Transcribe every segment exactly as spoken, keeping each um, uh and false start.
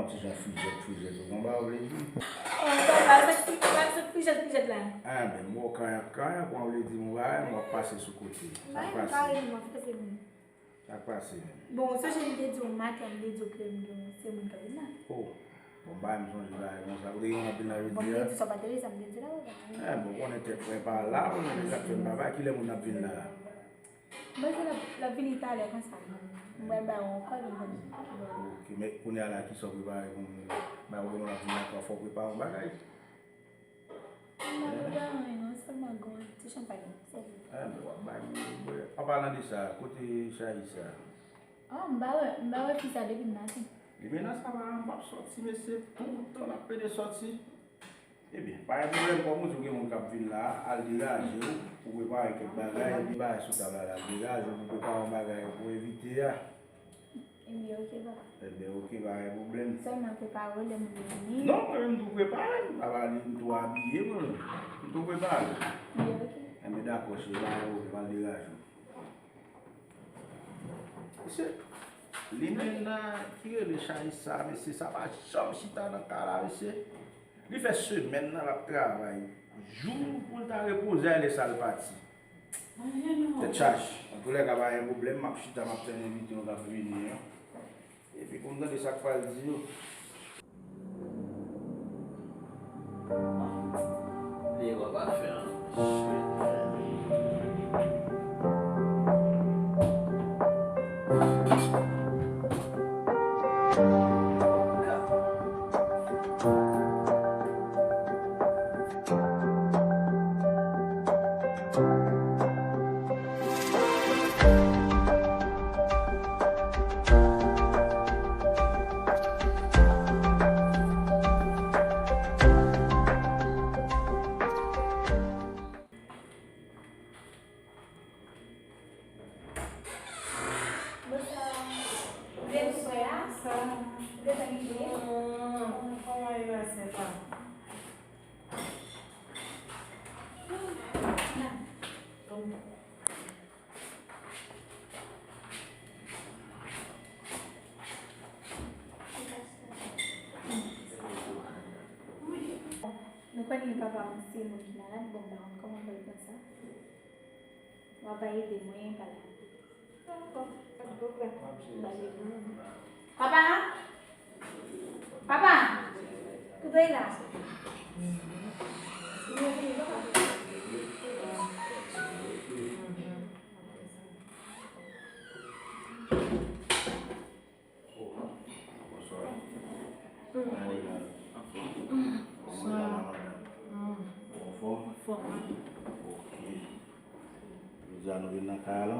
Ti jan frijèt, frijèt, ou konn sa w vle di? Oh, papa, sa ki, sa ki frijèt, frijèt la? Enben, mò kanyan, kanyan, kòman w vle di, yon bagay, mwen ap pase sou kote. Sa k pase? Mwen pa renmen, mwen fè se moun. Sa k pase menm? Bon, ou sonje m te di w maten, m te di w ke m gen yon semoun k ap vin la. Oh, bon, bagay m sonje bagay konsa. Ou te gen moun ap vin la jodi a? Bon, m te di w sa pa te vle, sa m te di w la, papa. Eh, bon, konnen tèt mwen pa la, ou konnen sa k fè m pa bay, kilè moun ap vin la? Mwen se l ap, l ap vini talè konsa. M pral ba w yon kòd, m konn. Ok, men kounye a la, kisa w prepare pou mwen? Ba w yon ap vin la, fò w prepare yon bagay. M pa prepare anyen non, sèlman gon ti chanpay, sèlman. Eh, men w ap bay moun bwè. An palan de sa, kote Chayisa? Oh, m pa wè, m pa wè fi sa depi m maten. Li mennen sa pa, m p ap sòti, mesye, toutan l ap pede sòti. Ebyen, pa gen pwoblèm, kòm ou di w gen moun k ap vin la, al degaje w, pou prepare kèk bagay, epi bagay sou tab la, al degaje w pou prepare yon bagay pou envite a. Ebyen, oke, papa. Ebyen, oke, pa gen pwoblèm. Sèlman prepare w lè m vini. Non, mwen menm tou prepare m. Apa li m tou abiye, mwen menm. M tou prepare. Ebyen, oke. Ebyen, dakò, cheri, pa gen pwoblèm, al degaje w. Mesye, li menm nan ki rele Chayisa, mesye, sa pa janm chita nan kay la, mesye. Li fè semèn nan l ap travay. Jou pou l ta repoze a, lè sa l pati. Tèt chaje. Antoulèka, pa gen pwoblèm, m ap chita, m ap tann envite yo k ap vini an. Epi pou m tande sa k pral di yo. Li wè pa fè an. Bonswa. Bonswa. Bonswa. Kòman yo, sè pa? Nou konnen papa m se moun ki malad, bon, m pa konn kòman pou l pran sa. W ap ede mwen, pale. Dakò, pa de pwoblèm. Papa! Papa! Kote w ye la? Bonswa. Kòman w ye la? Anfòm? Kòman w ye la, madanm? Ou anfòm? Anfòm, wi. Ok. Jodi a nou vin nan kay la?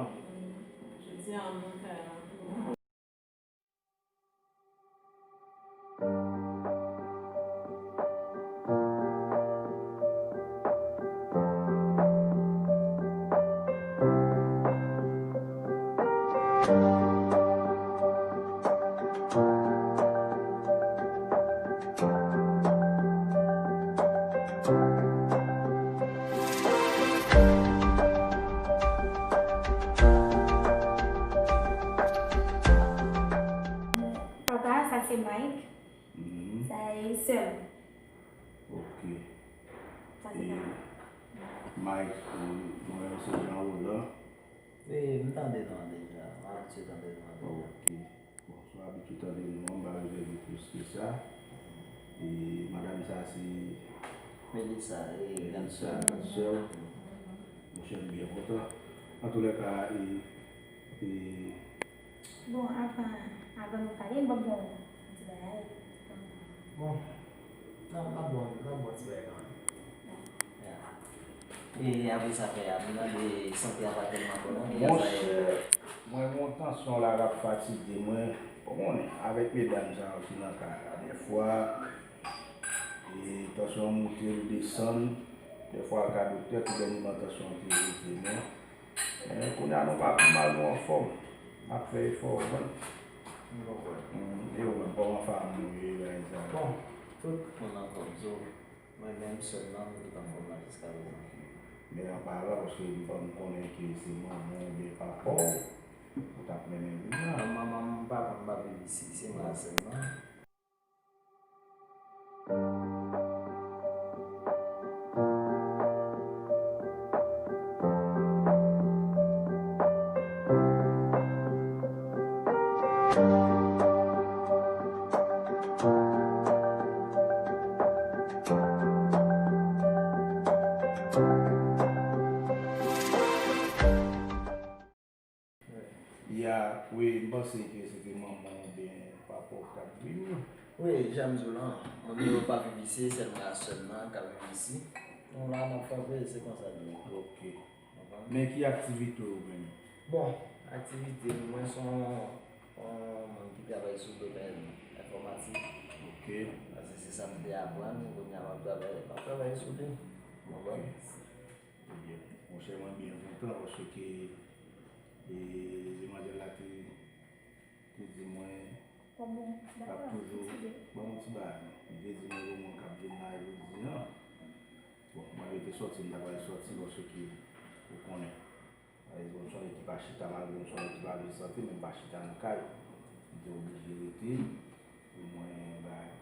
Jodi a m nan kay la. Papa, sa se Mike. Mhm. Sa e sè m. Ok. Sa se papa. Mike, ou, mwen se Jean Roland. Wi, m tande non an deja. M abitye tande non an deja. Ok. Bon, si w abitye tande non an, m pa bezwen di plis ke sa. E madanm sa se Melissa, e, Melissa, grann sè m. Monchè, m byen kontan. Antoulèka, e, e, Bon, avan, avan nou pale, m p ap bon ti bagay. Bon. Non, m ap bon, m ap bon ti bagay kanmenm. Ya. E apre sa fè a, m tande sante a pa tèlman bon non. Monchè, mwen gen yon tansyon la k ap fatige mwen. Ou konnen, avèk medam sa yo ki nan kay la, dèfwa, e tansyon an monte, l desann. Dèfwa, al ka doktè, tou dènyèman tansyon an te rete, men, men kounye a nou pa pi mal, nou anfòm. N ap fè efò, ou konprann? M konprann. Mm, e ou menm, kòman fanmi w ye, bagay sa yo? Bon, tout moun anfòm, so, mwen menm sèlman, m tout anfòm la jiskaprezan. Men an palan, paske m pa, m konnen ke se manman w oubyen papa w, ou t ap mennen vin la. Non, manman m, papa m pa viv isi, se mwen sèlman. Ya, wi, m panse ke se te manman w oubyen papa w k t ap vin. Wi, jan m di w lan, manmi yo pa viv isi, sèlman sè m nan k ap viv isi. Nou la, n ap kanpe, se konsa l ye. Ok. Konprann? Men ki aktivite w menm? Bon, aktivite m, mwen se yon, yon moun ki travay sou domèn enfòmatik. Ok. Paske se sa m te aprann, kounye a m ap travay, m ap travay sou li. Konprann? Ebyen, monchè, mwen byen kontan paske, e, demwazèl la te, te di mwen l ap toujou ban m yon ti bagay. Li te di mwen gen yon moun k ap vin la jodi an. Bon, mwen rete sòti, m ta pral sòti paske ou konnen. Alèz, bon, m se yon nèg ki pa chita, malgre m se yon nèg ki pa byen sante, men m pa chita nan kay. M te oblije rete pou mwen bay.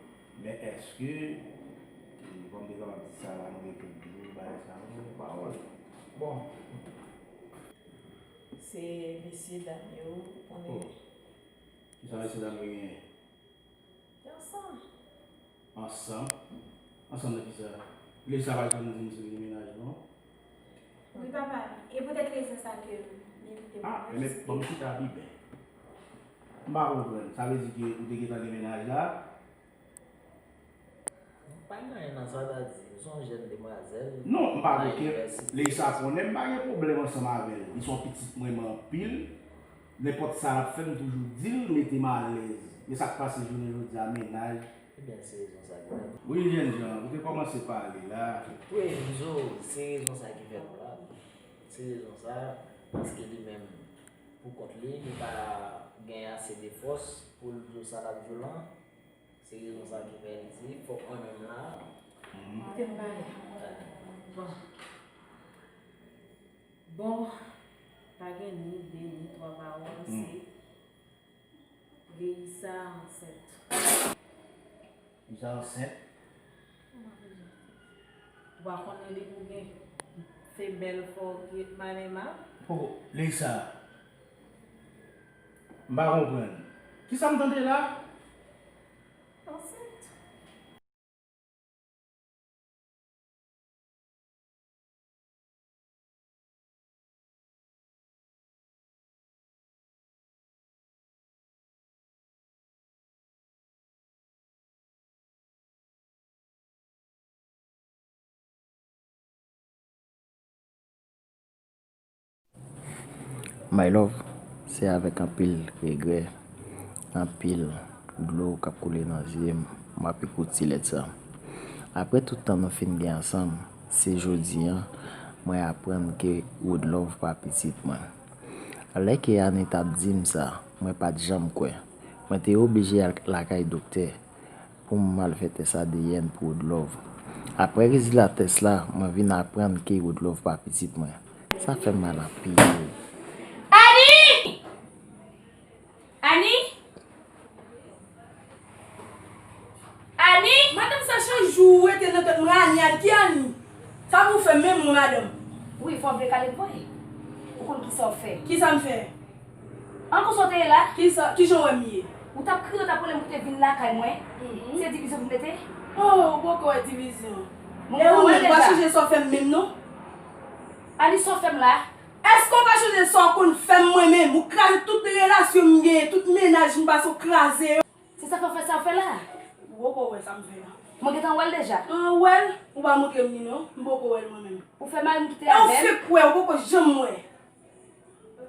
Men èske, e, kòm m te kapab di sa la, nou gen kèk jou, bagay sa yo, pawòl. Bon. Se mesye dam yo, konnen. Oh. Kisa mesye dam yo genyen? Yo ansanm. Ansanm? Ansanm nan kisa? Lè sa pa janm di m se li menaj non. Wi, papa. E poutèt rezon sa ke m envite w. Ah, men ban m chita pi byen. M pa konprann. Sa vle di ke ou te gentan gen menaj la? Pa gen anyen nan sa w ta di. Ou se yon jèn demwazèl. Non, m pa gen, Leisa konnen m pa gen pwoblèm ansanm avè l. Li se yon pitit mwen, m anpil. Nenpòt sa l ap fè, m toujou di l, mete m alèz. Men sa k pase jounen jodi a, menaj. Ebyen, se rezon sa ki fè. Wi, jènjan, ou te kòmanse pale la. Wi, m di w, se rezon sa ki fè nou la. Se rezon sa, paske li menm, pou kont li, li pa gen ase de fòs pou l di w sa l ap di w lan. Se rezon sa ki fè l di, fòk mwen menm la. Mhm. Kite m pale. Bon. Bon, pa gen ni de, ni twa pawòl, hmm, se Leisa ansent. Leisa ansent? Ou pa konnen li pou gen femèl fò ki ret malen mal? Oh, Leisa. M pa konprann. Kisa m tande la? Ansent. My love, se avèk anpil regrè, anpil dlo k ap koule nan zye m, m ap ekri ti lèt sa. Apre tout tan nou fin gen ansanm, se jodi a mwen aprann ke Woodlove pa pitit mwen. Lè ke Annie t ap di m sa, mwen pa t janm kwè. Mwen te oblije al lakay doktè pou m al fè tès A D N pou Woodlove. Apre rezilta tès la, mwen vin aprann ke Woodlove pa pitit mwen. Sa fè m mal anpil. Annie! Annie! Annie! Madanm sa chak jou ou rete nan tèt mwen, Annie, Annie, ki Annie? Sa pou w fè menm mwen, madanm? Wi, fò w vle kale m vre. Ou konn kisa w fè. Kisa m fè? An, konsa w te ye la? Kisa, kijan w wè m ye? Ou t ap kriye, w t ap rele m pou te vin lakay mwen. Mhm. Se divizyon pou m mete? Oh, ou poko wè divizyon. Mwen, e ou menm, ou pa chanje sa w fè m menm non? Annie, sa w fè m la? Èske w pa chanje sa w konn fè m mwen menm? Ou kraze tout relasyon m genyen, tout mennaj m pase w kraze yo. Se sa fè w fè sa w fè la? Ou poko wè sa m fè la. Mwen gentan wè l deja. An wè l? Ou pa montre m li non. M poko wè l mwen menm. Ou fè mari m kite avè l? E ou fèk wè, ou poko janm wè.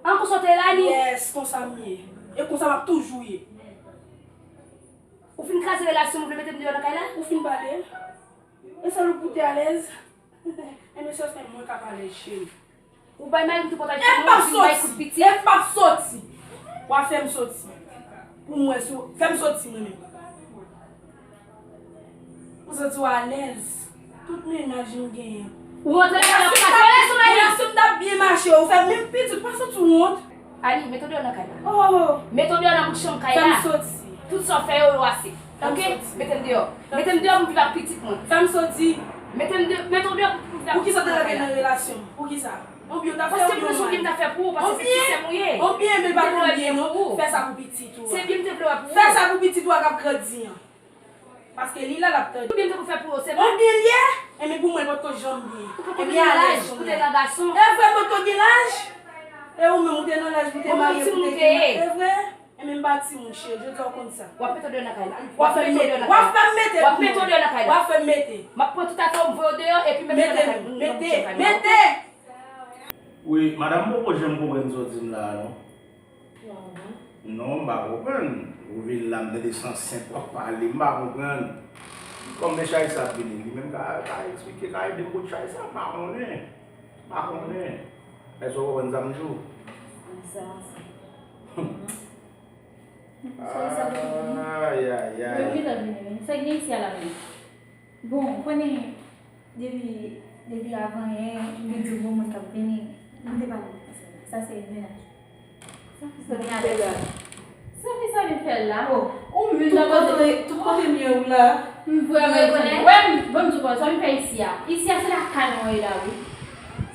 An, konsa w te ye la, Annie? Yes, konsa m ye. E konsa m ap toujou ye. Ou fin kraze relasyon m, ou vle mete m deyò nan kay la? Ou fin pale? E sèl ou pou te alèz? Enben, se sèl mwen k ap alèz, cheri. Ou bay mari m tout pòtay fè mwen, ou vin bay kout pitit. E m p ap soti. W a fè m soti. Pou m wè si w fè m soti mwen menm. Ou santi w alèz. Tout mennaj m genyen. Ou rantre nan kay la, ou pa fè leson, Annie. Relasyon m t ap byen mache, ou fè menm pitit, ou pa santi w wont? Annie, mete w deyò nan kay la. Oh. Mete w deyò nan bout chanm kay la. Fè m soti. Tout sa w fè yo, yo ase. Fè m soti. Ok? Mete m deyò. Mete m deyò pou m viv ak pitit mwen. Fè m soti. Mete m de-, mete w deyò pou m viv ak pitit mwen nan kay la. Poukisa w te rete nan relasyon m? Poukisa? Yon byen w t ap fè, yon byen w t ap fè pou ou, paske se ti sè m ou ye. Yon byen, men pa t yon byen non. Fè sa pou pitit ou a. Se byen m te vle wè pou ou. Fè sa pou pitit ou a k ap grandi an. Paske li la, l ap tande. Konbyen tan pou fè pou yo, se mwen? Konbyen l ye? Enben, pou mwen, l potko janm byen. Ou potko gen laj pou te nan gason. E vre, l potko gen laj? E ou menm, ou te nan laj pou te marye, pou te gen... E vre? Enben, m pa timoun, cheri, jodi a w konn sa. W ap mete w deyò nan kay la. W ap fè m mete, w ap fè m mete. W ap mete w deyò nan kay la. W ap fè m mete. M ap pran tout afè w, m voye w deyò, epi mete w deyò nan kay la. Mete, mete, mete. Wi, madanm, m poko janm konprann sa w di m la a, non. Non, m pa konprann. Ou vin la, m tande se ansent w ap pale, m pa konprann. Kòman chay sa ap vini, li menm ka, ka eksplike, ka ede m kot chay sa, m pa konnen. M pa konnen. Èske w konprann sa m di w? Sa, sa. Chay sa vini. Ay, ay, ay. Wi, wi, l ap vini, wi. Sa gen isi a la menm. Bon, konnen, depi, depi avan yè, m te di w gon moun k ap vini, m te pale de sa. Sa se mennaj. Sa ki sa vin fè la? Sa ki sa vin fè la? Oh, ou menm nan kote, tout kote m ye ou la. M vrèman etone. Wè, m, ban m di w, sa vin fè isi a. Isi a se lakay mwen ye la, wi.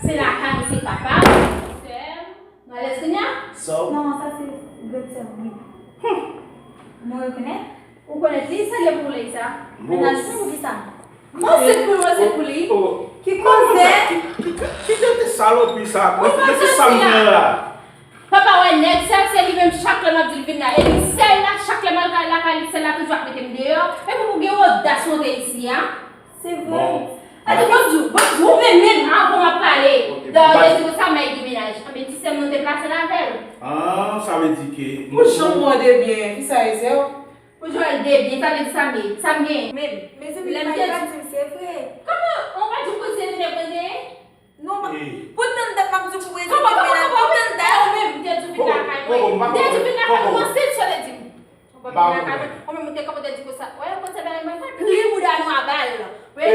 Se lakay mwen, se papa m, se sè m. Nou alèz kounye a? Sa w? Non, sa se grandsè m, wi. Mwen rekonèt. Ou konèt li, se li pou li sa. Mennaj mwen, poukisa? Mwen se pou mwen, se pou li. Ki koze? Ki, ki, ki, ki jan de salopi sa? Mwen, mwen ki sa m gen la? Papa wè nèg sa, se li menm chak lè m ap di l vin la. E li sèl la, chak lè m al lakay li, sèl la toujou ap mete m deyò. Epi pou gen odas monte isi a. Se vre. Bon. Ate, bon, di w, bon, di w menm, menm, avan w ap pale. Ok, dayè, ou te di konsa, m ap gen mennaj. Anben, ti sè m nan te plase l avè l. Ah, sa vle di ke... Pou jan m wè w debyen, ki sa e sè w? Pou jan w wè l debyen, sa vle di sa m ye, sa m genyen. Menm, mezanmi, pa di m se vre. Kòman, ou pa di m pou se nèg mwen genyen? Non, pou tann dat m ap di w pou mezanmi, pou tann dat. Ou menm, m te di w vin lakay mwen. M te di w vin lakay mwen, se sa w te di m. Ou pa vin lakay mwen. Ou menm ou te kanpe, ou te di konsa. Wè, konsa bagay mwen fè pli bouda nou a bal. Wi.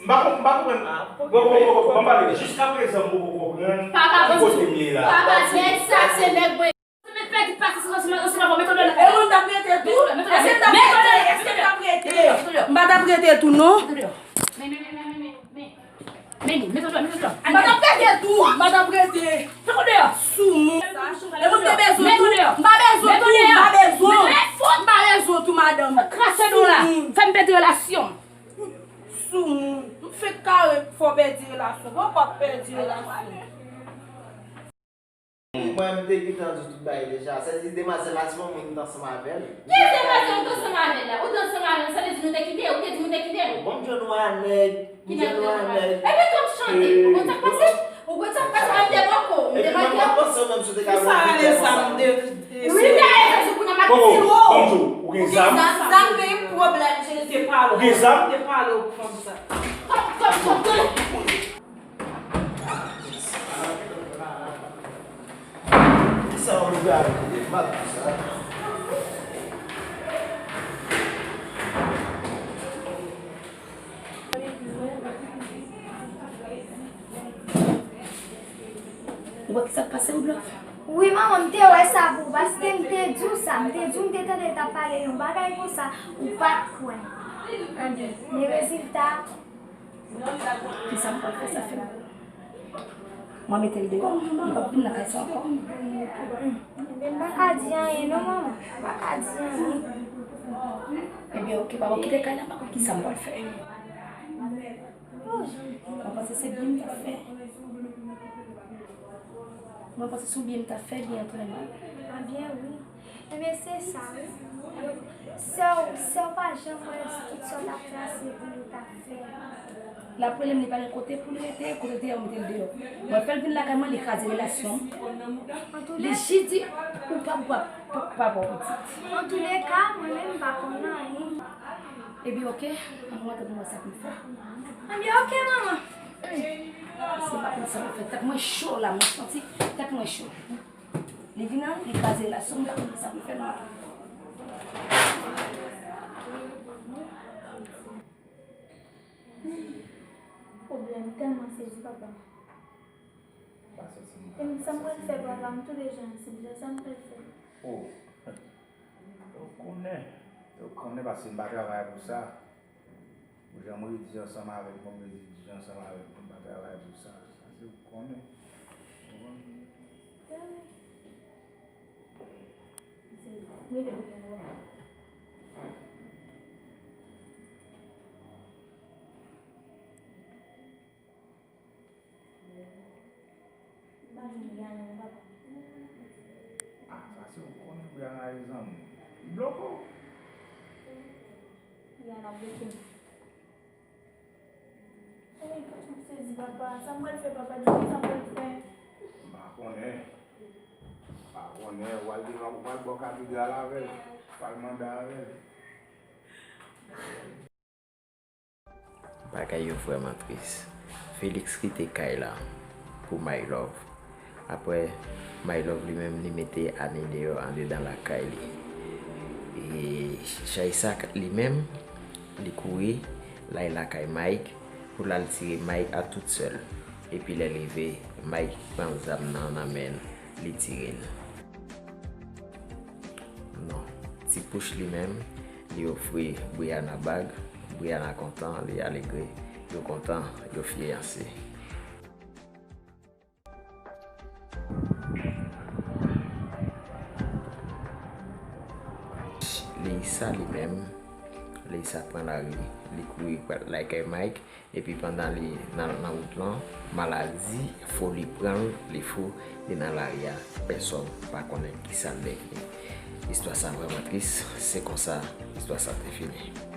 M pa konp-, m pa konprann. Bon, bon, bon, bon, bon, m pale. Jiskaprezan, m poko konprann ki kote m ye la. Papa, nèg sa, se nèg mwen. Mwen pèdi pasyans ansanm avè w, mete w deyò nan kay la. E mwen t ap rete tou? Èske m t ap rete? Èske m t ap rete? M pa t ap rete tou, non. Men, men, men, men, men, men. Men li, mete w deyò, mete w deyò. M pa t ap rete tou, m pa t ap rete. Mete w deyò. Soumoun. E mwen te bezwen tou. M pa bezwen tou, m pa bezwen. M pa bezwen tou, madanm. Krache nou la. Soumoun. Fè m pèdi relasyon. Soumoun. M fenk kare fè w pèdi relasyon. Bon, w ap pèdi relasyon. Mwen, m te gentan di w tout bagay deja. Sèl ti demwazèl la, se yon moun m t ansanm avè l. Ki demwazèl ou t ansanm avè l la? Ou t ansanm avè l, sa vle di nou te kite? Ou te di nou te kite? Bon, m jwenn ou a nèg. Ki nèg ou te jwenn ou a nèg? Epi tou m chante. Ou konn sa k pase? Ou konn sa k pase? Mwen m te manke w, m te manke w. Epi mwen, mwen panse w menm si w te ka vin konsa. Wi, m te alèz, se pou nan maten se ou. Ou gen zam? Zam, men pwoblèm, je te pale w. Ou gen zam? Te pale w konsa. Kòm, kòm, kòm, kòm. Kisa w rive avèk de mat konsa? Ou wè kisa k pase w, Blanf? Wi, manman, m te wè sa pou w, paske m te di w sa, m te di w m te tande l t ap pale yon bagay konsa, ou pa t kwè. Anben, men rezilta, kisa m pral fè, sa fè m. Mwen mete l deyò, m p ap vin nan kay sa ankò. Enben, m pa ka di anyen non, manman. M pa ka di anyen. Ebyen, oke, papa, kite kay la, m pa konn kisa m pral fè. Mwen panse se byen m t ap fè. Mwen panse se yon byen m t ap fè, byen antrènman. Anbyen wi. Enben se sa wi. Sè w, sè w pa janm wè tout sa w t ap trase pou yo t ap fè. L ap rele m, li pa gen kote pou l rete, kote l te ye, ou mete l deyò. Mwen fè l vin lakay mwen, li kraze relasyon m. Li jis di, ou pa, ou pa, pa, pa ba w pitit. Antouleka, mwen menm, m pa konn anyen. Ebyen, oke, ann wè pou m wè sa pou m fè. Anbyen, oke, manman. Mesye, m pa konn sa pou m fè. Tèt mwen cho la, mwen santi tèt mwen cho. Li vin an, li kraze relasyon m, m pa konn sa pou m fè non. Pwoblèm tèlman sezi papa. E m, sa m pral fè papa, m tou deja ansent deja, sa m pral fè? Oh. Ou konnen. Ou konnen paske m pa travay pou sa. Ou janm redi ansanm avèk mwen, m redi ansanm avèk mwen, m pa travay pou sa. Sa se ou konnen. Ou konnen. Rete pou mwen. Di Brianna, papa. Ah, sa se ou konnen Brianna e zanmi. Li bloke w. Brianna bloke m. Ey, m sezi papa. Sa m pral fè papa, di m sa m pral fè. M pa konnen. M pa konnen. W al devan, w al bò katedral avè l. W al mande avè l. Bagay yo vrèman tris. Felix kite kay la pou My Love. Apre, My Love li menm li mete Annie deyò andedan lakay li. E Chaisa li menm, li kouri, l al lakay Mike pou l al tire Mike a tout sèl. Epi lè l rive, Mike pran zam nan nan men l, li tire l. Non, Ti Pouch li menm, li ofri Brianna bag, Brianna kontan, li alegre, yo kontan, yo fiyanse. Leisa li menm, Leisa pran lari, li kouri pral lakay Mike, epi pandan li nan, nan wout lan, maladi, foli pran l, li fou, li nan lari a, pèsòn pa konnen kisa l devni. Istwa sa vrèman tris, se konsa istwa sa te fini.